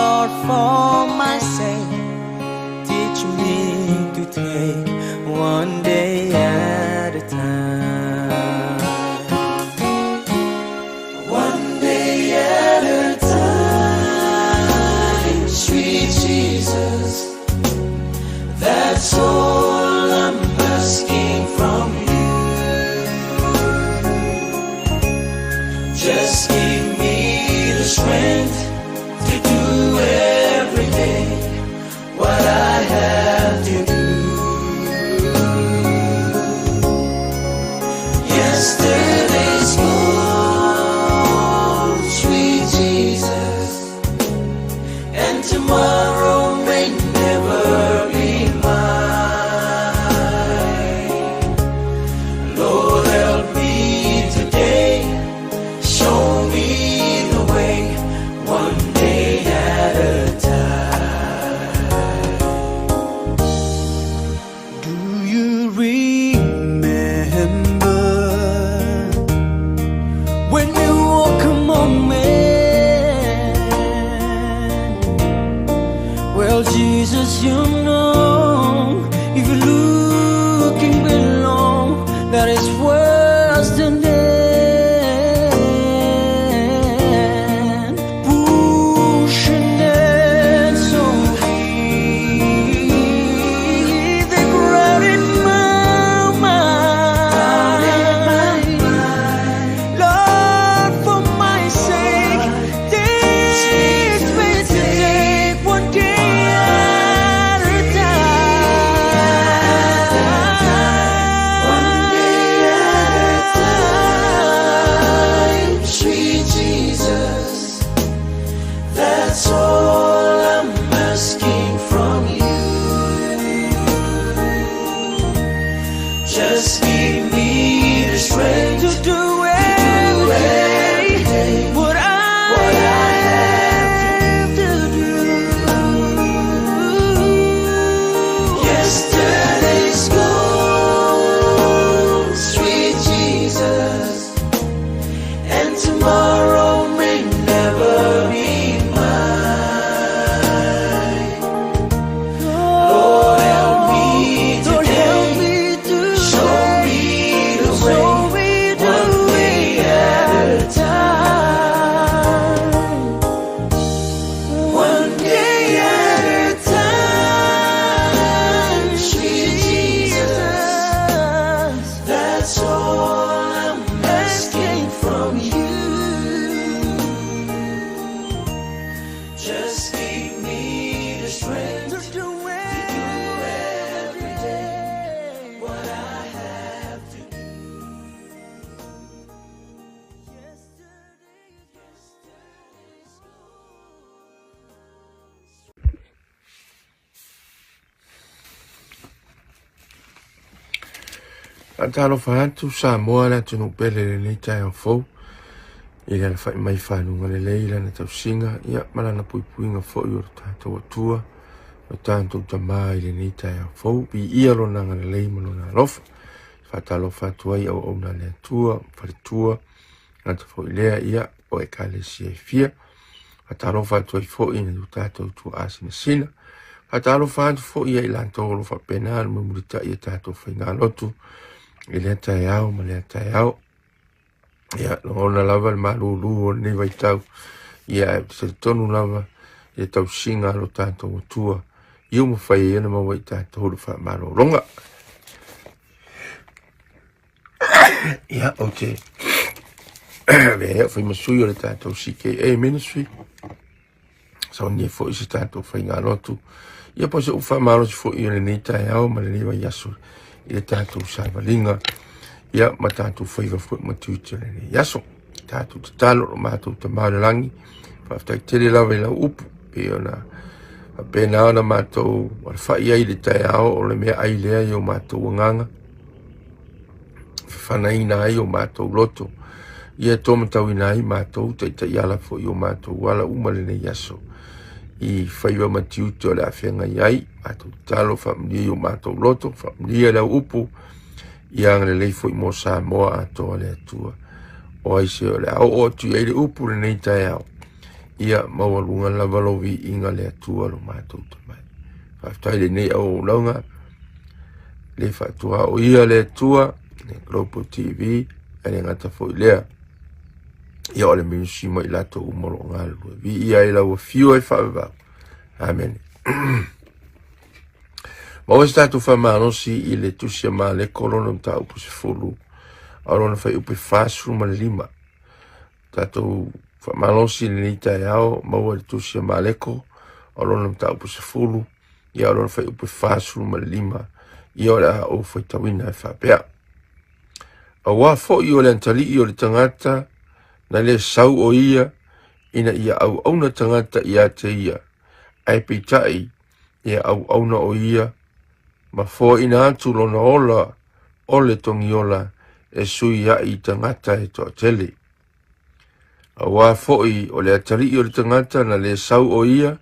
Lord, for my sake, teach me to take one day at a time. One day at a time, sweet Jesus, that's all I'm asking from you. Just give me the strength to do every day what I have to do. Yesterday's gone, sweet Jesus, and tomorrow may never be mine. Lord, help me today, show me the way, one day at a time. Do you remember when you walk among men? Well, Jesus, you know, if you're looking below, that is worse than dead. Pushing it so deep, they crowded my mind. Lord, for my sake, teach me to take one day at a time. One day at a time, sweet Jesus, that's all I'm asking from you. Just give me the strength To do every every day day what I what I have to do. Yesterday's gone, sweet Jesus, and tomorrow may never be mine. Lord, help me Lord, help today. me to Show me the way, Show me the one way day at a time. One day at a time, sweet Jesus. That's all I'm asking from you. Just give me the strength To do every day day what I have to do. Yesterday's Faatalofa atu Samoa le atunuu pele i lenei taeao fou i le alafai mai faluga lelei lana tausiga ia ma lana puipuiga foi o lo tatou Atua lo tatou Tamā i lenei taeao fou. Viia lona agalelei ma lona alofa. Faatalofa atu ai auauna a le Atua, faletua, gata foi lea ia o ekalesia e fia. Faatalofa atu ai foi i nai o tatou tuaa sinasina. Faatalofa atu foi ia i latou o lo o faapena ona mulimulitai i tatou faigalotu i lea taeao ma lea taeao. Ia, lagona lava le malūlū o lenei vaitau, ia ae ou te talitonu lava i le tausiga a lo tatou Atua i ua mafai ai ona maua i tatou le faamalologa. Ia, ou te avea ai au fai ma sui o le tatou CKA Ministry, saunia foi se tatou faigalotu, ia po o se upu faamalosi foi o lenei taeao ma lenei vaiaso i le tatou savaliga, ia ma tatou faiva foi ma tiute o lenei aso. Tatou tatalo lo matou Tama o le lagi, faafetai tele lava i lau upu, pei ona faapena ona matou alafai ai i le taeao o le meaai lea i o matou agaga, fafanaina ai o matou loto, ia tōmatauina ai matou, taitaiala foi o matou ala uma lenei aso, i faiva ma tiute o le a feagai ai, matou tatalo faamanuia i o matou loto, faamanuia i lau upu, ia agalelei foi mo Samoa atoa le Atua. O ai se o le a oo atu i ai le upu lenei taeao, Ia maualuga lava lou viiga le Atua lo matou tamai. Faafetai lenei auaunaga le faatuao ia le Atua le Global TV e le gata foi lea. Ia o le ministry ma i latou uma o lo o galulue. Viia ai lau afio e faavavau. Amene. Maua se tatou faamalosi i le tusi a Maleko lona mataupu 10 a lona fuaiupu 45. Tatou faamalosi i lenei taeao, maua le tusi a Maleko o lona mataupu 10, ia o lona fuaiupu 45, ia o le a ou faitauina e faapea. Auā foi o le atalii o le tagata na le sau o ia ina ia auauna tagata ia te ia, ae peitai ia auauna o ia ma foaina atu lona ola o le togiola e sui ai i tagata e toatele. Auā foi o le atalii o le tagata na le sau o ia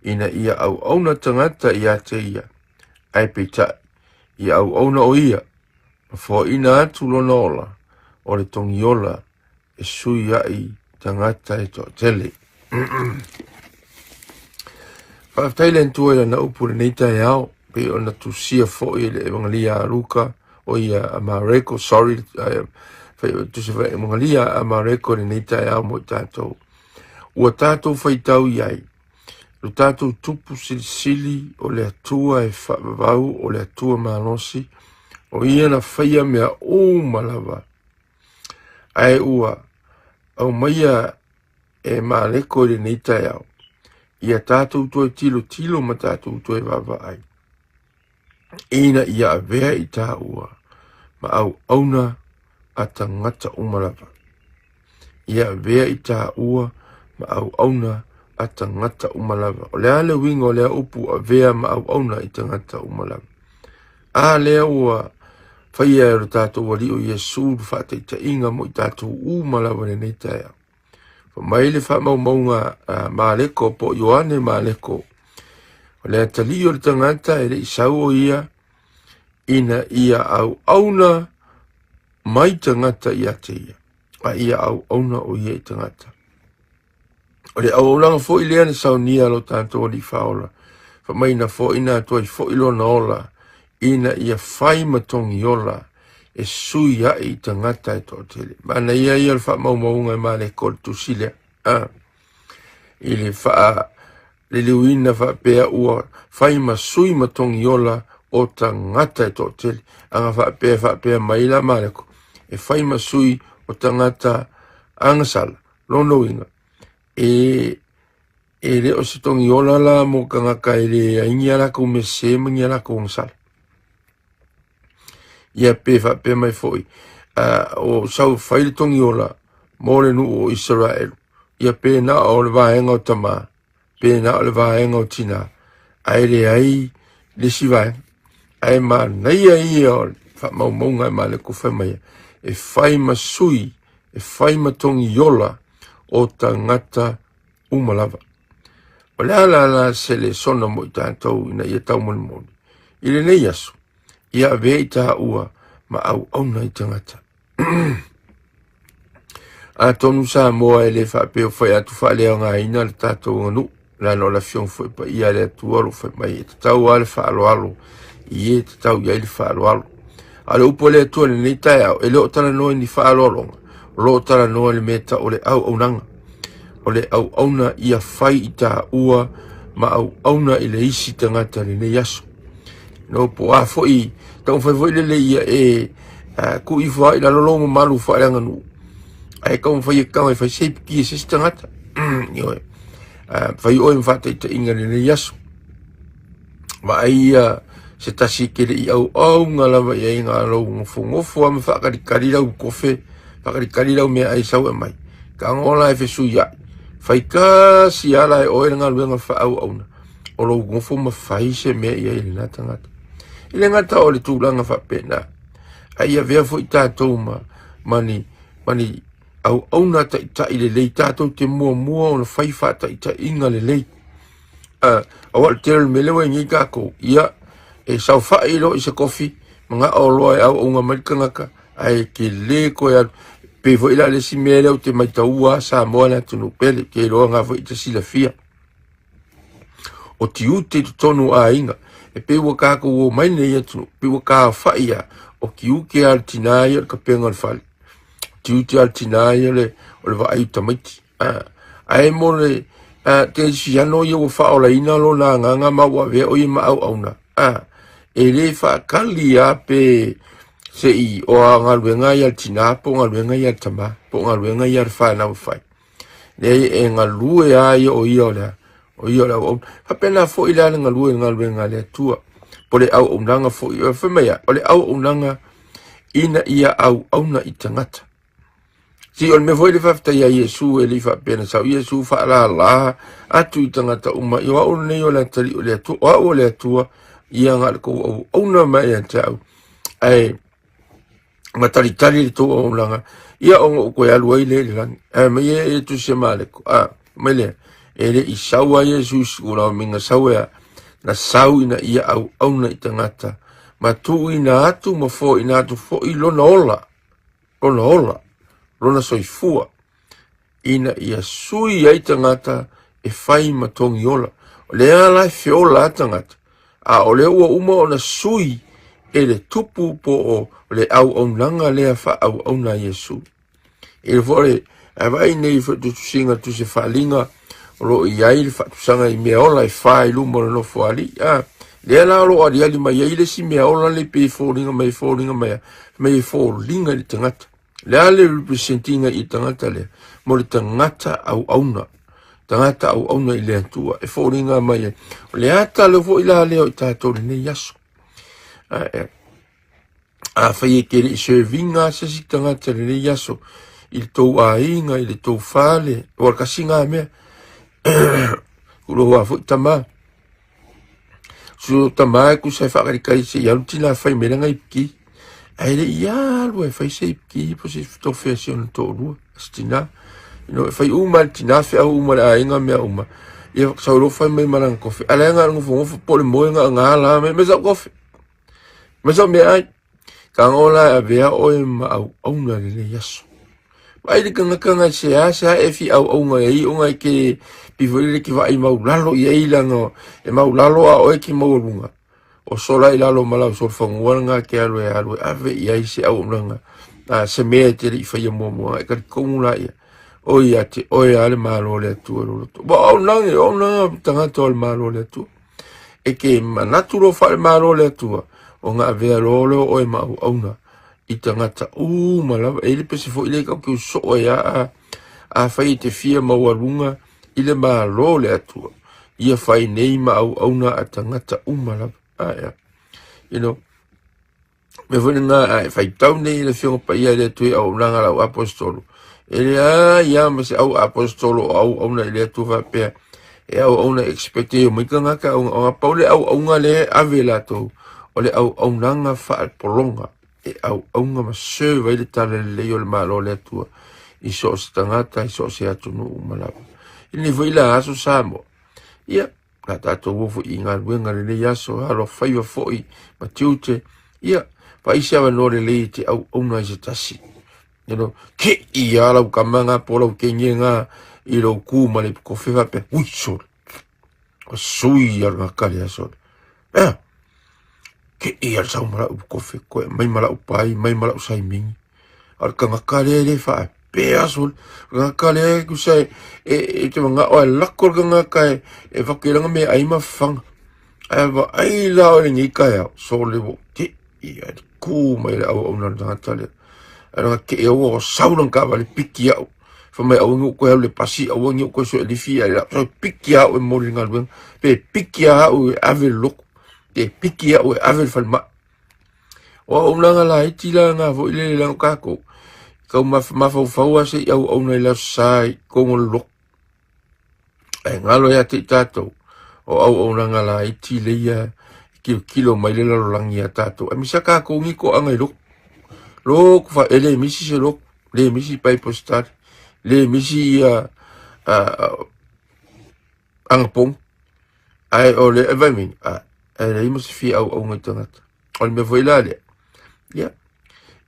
ina ia auauna tagata ia te ia, ae peitai ia auauna o ia ma foaina atu lona ola o le togiola e sui ai tagata e toatele. Faafetai le Atua i lana upu i lenei taeao, pei ona tusia foi e le Evangelia a Luka, o ia a Mareko, sorry, tusia foi Evangelia a Mareko i lenei taeao mo i tatou. Ua tatou faitau i ai, lo tatou tupu silisili o le Atua e faavavau, o le Atua malosi, o ia na faia mea uma lava, ae ua aumaia e Mareko i lenei taeao, ia tatou toe tilotilo ma tatou toe vaavaai, ina ia avea i tāua ma auauna a tagata uma lava. Ia avea i tāua ma auauna a tagata uma lava. O le a le uiga o lea upu avea ma auauna i tagata uma lava? A lea ua faia e lo tatou Alii o Iesu le faataitaiga mo i tatou uma lava i lenei taeao. Fai mai le faamaumauga a Mareko po o Ioane Mareko, o le atalii o le tagata e le i sau o ia ina ia auauna mai tagata ia te ia, a ia auauna o ia i tagata. O le auaunaga foi lea na saunia lo tatou Alii Faaola, fai mai na foaina atu ai foi lona ola ina ia fai ma togiola e sui ai i tagata e toatele. Manaia ia o le faamaumauga e Mareko o le tusi lea. A, i le faaliliuina faapea ua fai ma sui ma togiola o tagata e toatele. Aga faapea faapea mai la Mareko, e fai ma sui o tagata agasala. Lona uiga, e, e le o se togiola la mo tagata e leai ni a latou mea sese ma ni a latou agasala. Ia pe faapea mai foi, o sau fai le togiola mo le nuu o Isaraelu, ia pe na o le vaega o tama, pe na o le vaega o tina, ae leai le isi vaega. Ae manaia ia o le faamaumauga e Maleko fai mai e fai ma sui, e fai ma togiola o tagata uma lava. O le a la la se lesona mo i tatou ina ia taumolimoli i lenei aso, ia avea i tāua ma auauna i tagata. Atonu Samoa e le faapea o fai atu faaleaogaina le tatou aganuu, leaga o le Afioga foi paia a le Atua o lo o fai mai e tatau lava le faaaloalo i e tatau i ai le faaaloalo. A o le upu a le Atua i lenei taeao, e le o talanoa i ni faaaloaloga, o lo o talanoa i le mea e tau o le auaunaga. O le auauna ia fai i taua ma auauna i le isi tagata i lenei aso. No po a foi, taumafai foi lele ia e tuu ifo lava i lalo lou mamalu faaleaganuu, ae taumafai e tago e fai safety e se isi tagata. Ioe. Fai oe ma faataitaiga i lenei aso. Vaai ia se tasi e te le i auauna lava i ai na lou nofonofo lava ma faakalikali lau kofe, faakalikali lau meaai sau e aumai. Tago la e fesuiai, fai tasi lava la e oe le galuega faaauauna. O lou nofo ma fai se mea i ai i lena tagata. E le gata o le tulaga faapena, a ia avea foi tatou ma, ma ni, ma ni auauna taitai lelei, tatou te muamua ona fai faataitaiga lelei. Aua o le tele o le mea lea ua i ai nei tatou, ia, e saofai loa i se kofi, manao loa e auauna mai le tagata, ae tele toe alu. pei foi la le isi mea lea ou te maitaua Samoa le atunuu pele, ke iloa ngā foi te silafia. O tiute i totonu o aiga, e pei ua kākou o mai nei atunuu, pei ua kāwhai ia, o tiute a le tinā ia o le kapenga o le fale. Tiute a le tinā ia o le, o le vaai o tamaiti. Ae mo le kerisiano ia ua faaolaina lona agaga ma ua avea o ia ma auauna, e le faatali lava pe se i o a galuega ia a le tinā po o galuega ia a le tamā, po o galuega ia a le fanau e fai. Leai, e galue lava ia o ia o le o ia o le auauna. Faapena foi la le galue i le galuega a le Atua, po o le auaunaga foi. Fai mai a, o le auaunaga ina ia auauna i tagata. Si o le mea foi le faafetai a Iesu e le i faapea na sau Iesu faalala atu i tagata uma, i o au lenei o le atalii o le Atua, o au o le Atua, ia na o le tou auauna mai ia te au, ae ma talitali le tou auaunaga, ia ona ou toe alu ai lea i le lagi. Ae mai e e tusi a Mareko, a, mai lea, e le i sau a Iesu i Sikulaomiga sau e a, na sau ina ia auauna i tagata, ma tuuina atu ma foaina atu foi lona ola lona ola, lona soifua, ina ia sui ai tagata e fai ma togi ola. O lea la e feola a tagata, a o lea ua uma ona sui e le tupu po o le auaunaga lea faaauauna a Iesu. E foi, ae vaai nei foi tusiga tusi faaaliga o lo o i ai le faatusaga i mea ola e fa i luma o le nofo alii. A, lea la o lo o aliali mai ai le isi mea ola le pei e foliga mai, foliga mai, mai e foliga i le tagata. Le a le representinga i le tagata lea, mo le tagata auauna, tagata auauna i le Atua, e foliga mai ai. O le ata lea foi la lea o i tatou i lenei aso. A, e, Afai e te le i serve-ina se isi tagata i lenei aso i le tou aiga, i le tou fale, ua le kasi ngā mea. Kulo hoa foi tama. Su tama e kusa e whakarikai se i alu tina whai me langa ipiki. Ae le i alu e whai se ipiki po se tofea se ona to'olua, se tina. You know, e whai uma le tina wheau uma le aiga mea uma. Ia whakasau whai mai malanga kofe. Ala ngā ngofo ngofo po le moenga ngā la me me sa kofe. Ma sau mea ai, ka ngola e avea oe ma auauna i lenei aso. Vaai le kangakanga se a se a e fi auaunga e ai onga e ke pifo le ke vaai mau lalo i ai langa e mau lalo a oe ki maualunga. O sola i lalo ma lau sol fangua nga ke alu e alu e ave i ai se auaunaga a se mea e te le i faia muamua e talitonu la ia o ia te oe a le Malo o le Atua i lou loto. Ua auaunaga, auaunaga tagata o le Malo o le Atua. E ke manatu loa faale-Malo le Atua, o nga avea loa lea o oe ma auauna i tagata uma lava. E i le pese foi lea kau ke usoo ai a, a fai e te fia maualuga i le Malo le Atua. Ia fai nei ma auauna a tagata uma lava. A, yeah. You know, mea foi lena a e faitau nei i le Afioga Paia i le Atua i auaunaga a lau aposetolo. E leai lava ma se au aposetolo o auauna i le Atua faapea e auauna e expect e omai tagata auauna. Pau le auauna lea e ave e latou o le auaunaga faapologa e auauna ma serve ai le talalelei o le Malo o le Atua i so o se tagata i so o se atunuu uma lava. I lenei foi la aso Samoa, ia, Na tatou o foi i galuega lenei aso, alofaiva foi ma tiute, ia, vaai se avanoa lelei e te auauna ai se tasi. You know, ke i a lau kama ngā po lau kengi ngā i lou kū ma le kofe faapea, ui sole, o sui a ngā kare a sole. Ea, ke i a sau ma lau kofe koe, mai ma lau pai, mai ma lau saimingi. A le tagata lea e le faapea sole. O le tagata lea e tusa e, e, e te manaʻo e lako le tagata e, e avatu i lana meaai ma fafaga. Ae vaai la oe i lenei taeao, sole ua teʻi ae le kū mai le auauna a le tagata lea. Ae lana teʻi aua ua sau lana taavale piki au. Fai mai aua ne i ou toe alu i le pasi, aua ne i ou toe sue lifi, ae la piki lava au e momoli i le galuega. Pe piki lava au e ave i le lotu, pe piki au e ave i le falemai. O auaunaga laiti la na foi lele lana tatou, tau mafaufau lava se i auauna i le Aso Sa i totonu o le lotu. Ae galo ia te i tatou, o auaunaga laiti leia e tilotilo mai le lalolagi ia tatou. Aemaise lava tatou ni toaga i lotu. Lotu fa, e le misi se lotu, le misi Bible study, le misi ia anapogi. Ae o le, e vai mea, ae leai ma se fia auauna i tagata. O le mea foi la lea, ia,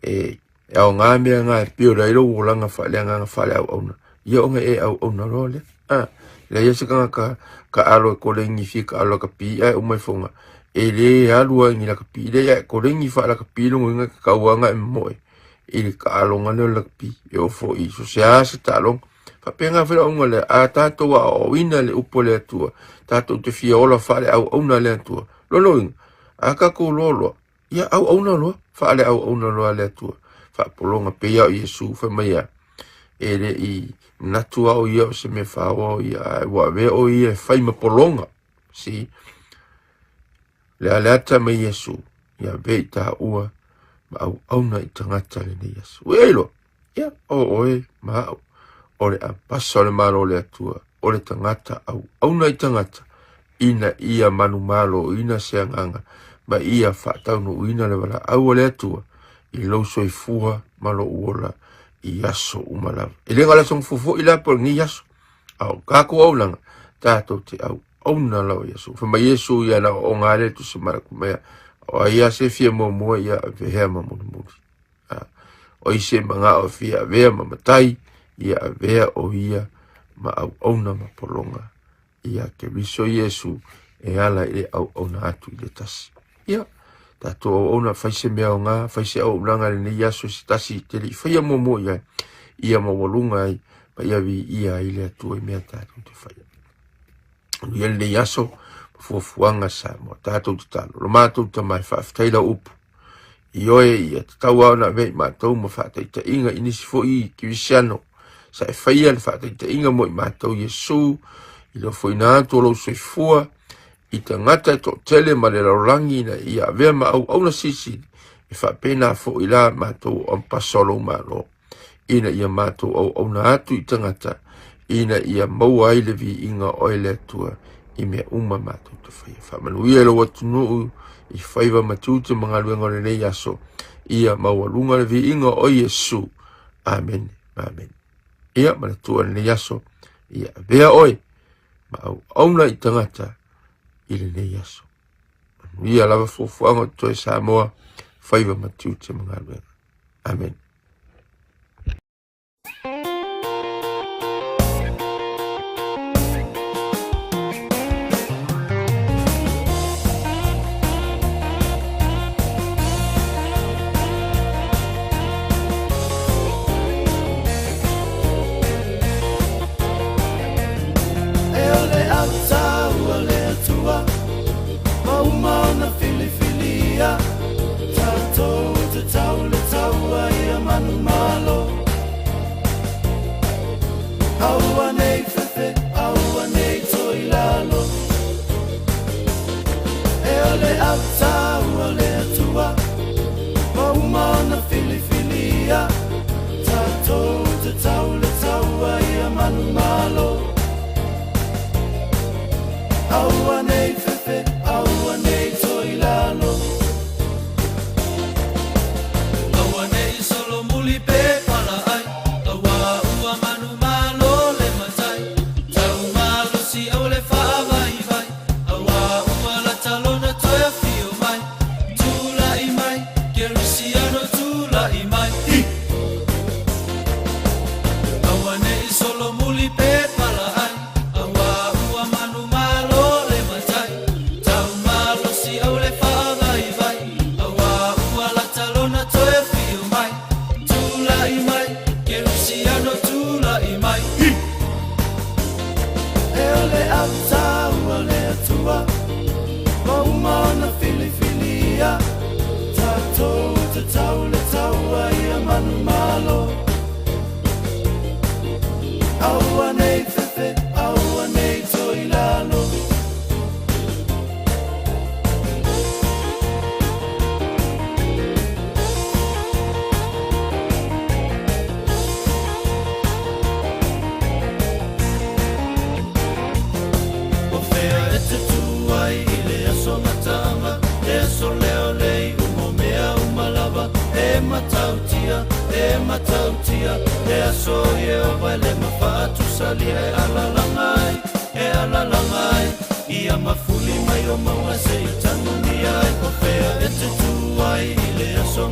e, E aoga mea na e pei ona i ai lou olaga faaleagaga faaleauauna, ia ona e auauna loa lea. A, leai lava se tagata taalo e koleni fia taalo lakapi ae uma ifoga, e le alu lava i ni lakapi, leai a e koleni faalakapi lona uiga e tatau lava ona e momoe i le taaloga lea o le lakapi, e oo foi i so o se a se taaloga. Faapena foi le auga lea, a tatou aoaoina le upu a le Atua, tatou te fia ola faaleauauna le Atua. Lona uiga, a tatou loa loa, ia auauna loa, faaleauauna loa le Atua. Faapologa pei lava o Iesu fai mai a, e le i manatu lava o ia o se mea faoa o ia, ae ua avea o ia e fai ma pologa. See? Le a le ata mai Iesu, ia avea i taua ma auauna i tagata lenei aso. Ua i ai loa, ia, o oe ma au, o le apasa o le Malo o le Atua, o le tagata auauna i tagata, ina ia manumaloina se agaga, ma ia faataunuuina le valaau a le Atua i lou soifua ma lou ola i aso uma lava. E le na o le aso gafua foi la po o lenei aso, a o tatou auaunaga, tatou te auauna lava i aso. Fai mai Iesu ia na aoaoga lea le Tusi Marako mea, o ai lava se fia muamua ia avea ma mulimuli. O ai se manao e fia avea ma matai, ia avea o ia ma auauna ma pologa ia Keriso Iesu e ala i le auauna atu i le tasi. Ia, tatou auauna, fai se mea aoga, fai se auaunaga i lenei aso i se tasi te le i faia muamua i ai, ia maualuga ai, ma ia viia ai le Atua i mea tatou te faia. Manuia lenei aso, ma fuafuaga Samoa. Tatou tatalo, lo matou Tama e faafetai lau upu. Ioe ia tatau lava ona avea i matou ma faataitaiga i nisi foi kerisiano sa e faia le faataitaiga mo i matou Iesu i le ofoina atu o lou soifua i tagata e toatele ma le lalolagi ina ia avea ma auauna silisili e faapena foi la matou o ampasa o lou Malo. ina ia matou auauna atu i tagata, ina ia maua ai le viiga o oe le Atua i mea uma matou te faia. Faamanuia i lou atunuu i faiva ma tiute ma galuega o lenei aso, ia maualuga le viiga o Iesu. Amene, amene. Ia manatua lenei aso, ia avea oe ma auauna i tagata i lenei aso. Manuia lava fuafuaga o totoe Samoa, faiva ma tiute ma galuega. Amene. E o le autau a le Atua, ma uma ona filifilia. Tatou te tau le taua ia manumalo. Aua nei fefe, aua nei toe i lalo. E o le autau a le Atua, ma uma ona filifilia. Tatou te tau le taua ia manumalo. Aua nei fefe, aua nei toe i lalo. Aua nei solomuli pe pala ai, aua ua manumalo le matai. Tau malosi aua le faavaivai, aua ua lata lona toe afio mai. Tulai mai, Kerisiano tulai mai. Hi! Aua nei solomuli pe pala ai, aua ua manumalo le matai. Tau malosi aua le faavaivai, aua ua lata lona toe afio mai. Tulai mai, Kerisiano tulai mai. Hi! E o le autau a le Atua, ma uma ona filifilia. Tatou te tau le taua ia manumalo. Aua nei fefe, aua nei toe i lalo. O fea e te tū ai i le aso mataaga, le aso lea o le iuga o mea uma lava, e matautia, e matautia, le aso o Ieova e le mafaatusalia e alalaga ai, e alalaga ai, ia mafuli mai o mauga seia tanugia ai. O fea e te tū ai i le aso